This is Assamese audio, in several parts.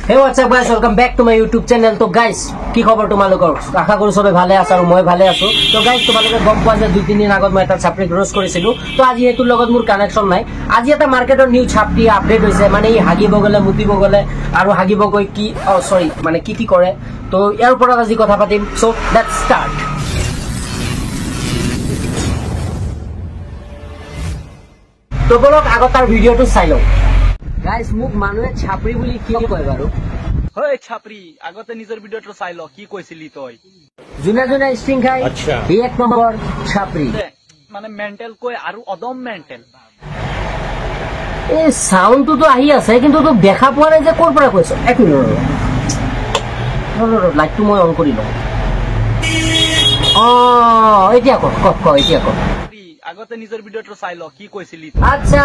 Hey, what's up guys, welcome back to my YouTube channel. তো গাইস, কি খবৰ তোমালোকৰ? আশা কৰো সবে ভালে আছা আৰু মই ভালে আছো। তো গাইস, তোমালোকে গম পোৱা যে 2-3 দিন আগত মই এটা ছাপৰিক ৰ'জ কৰিছিলো। তো আজি এইটোৰ লগত মোৰ কানেকশ্যন নাই। আজি এটা মাৰ্কেটৰ নিউ ছাপৰি আপডেট হৈছে, মানে ই হাগিব গ'লে মুতিব গ'লে আৰু হাগিব গৈ কি সৰি মানে কি কি কৰে, তো ইয়াৰ ওপৰত আজি কথা পাতিম। So let's start. তো বলক আগত তাৰ ভিডিঅ'টো চাই লওঁ। গাইস, মোক মানুহে ছাপৰি বুলি কিয় কয় বাৰু? হয় ছাপৰি, আগতে নিজৰ ভিডিঅ'টো চাই ল, কি কৈছিলি তই? যোনে যোনে ষ্ট্ৰিং খাই সি এক নম্বৰ ছাপৰি, মানে মেন্টেল কৈ আৰু অদম মেন্টেল। এই চাউণ্ডটোতো আহি আছে কিন্তু তোক দেখা পোৱা নাই যে ক'ৰ পৰা কৈছ। এক মিনিট ৰ, লাইটটো মই অন কৰি লওঁ। অ এতিয়া ক ক ক এতিয়া ক। আগতে নিজৰ ভিডিঅ'টো চাই ল, কি কৈছিলি? আচ্ছা,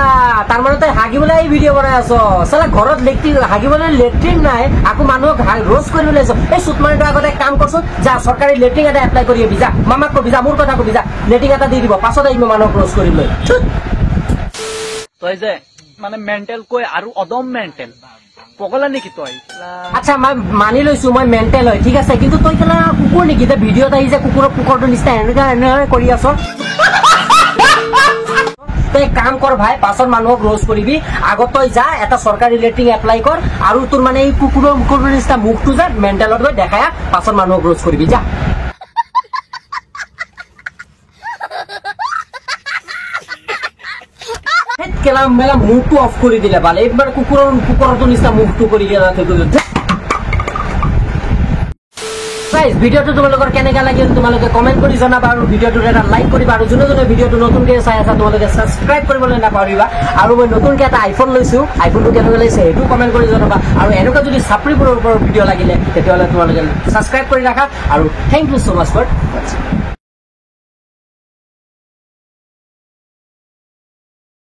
তাৰ মানে তই হাগিবলৈ এই ভিডিঅ' বনাই আছ। চালা ঘৰত লেট্ৰিন হাগিবলৈ লেট্ৰিন নাই, আকৌ মানুহক ৰ'জ কৰিবলৈ আছ। এই চুতমাৰিটো আগতে কাম কৰচোন, যা চৰকাৰী লেট্ৰিন এটা এপ্লাই কৰি আহিবি, যা মামাক কবি, যা মোৰ কথা কবি, যা লেট্ৰিন এটা দি দিব, পাছত আহিব মানুহক ৰ'জ কৰিবলৈ। তই যে মানে মেন্টেল কৈ আৰু অদম মেন্টেল, পগলা নেকি তই? আচ্ছা, মই মানি লৈছো মই মেন্টেল হয়, ঠিক আছে, কিন্তু তই কেলা কুকুৰ নেকি যে ভিডিঅ'ত আহি যে কুকুৰৰ কুকুৰটোৰ নিচিনা এনেকুৱা এনেদৰে কৰি আছ? তই কাম কৰ ভাই, পাছত মানুহক ৰ'জ কৰিবি, আগত তই যা এটা চৰকাৰী লেট্ৰিন এপ্লাই কৰ আৰু তোৰ মানে এই কুকুৰৰ মুখৰ নিচিনা মুখটো যা মেণ্টেলত গৈ দেখাই, পাছত মানুহক ৰ'জ কৰিবি, যা। কেলা মেলা মুখটো অফ কৰি দিলে ভালে, এইবাৰ কুকুৰৰ কুকুৰটোৰ নিচিনা মুখটো কৰি দিয়া। গাইস, ভিডিঅ'টো তোমালোকৰ কেনেকা লাগিল তোমালোকে কমেণ্ট কৰি জনাবা আৰু ভিডিঅ'টোত এটা লাইক কৰিবা আৰু যোনে যোনে ভিডিঅ'টো নতুনকৈ চাই আছা তোমালোকে ছাবস্ক্ৰাইব কৰিবলৈ নাপাহৰিবা। আৰু মই নতুনকৈ এটা আইফোন লৈছো, আইফোনটো কেনেকুৱা লাগিছে সেইটো কমেণ্ট কৰি জনাবা। আৰু এনেকুৱা যদি ছাপৰিবোৰৰ ওপৰত ভিডিঅ' লাগিলে তেতিয়াহ'লে তোমালোকে ছাবস্ক্ৰাইব কৰি ৰাখা। আৰু thank you so much for ৱাচিং।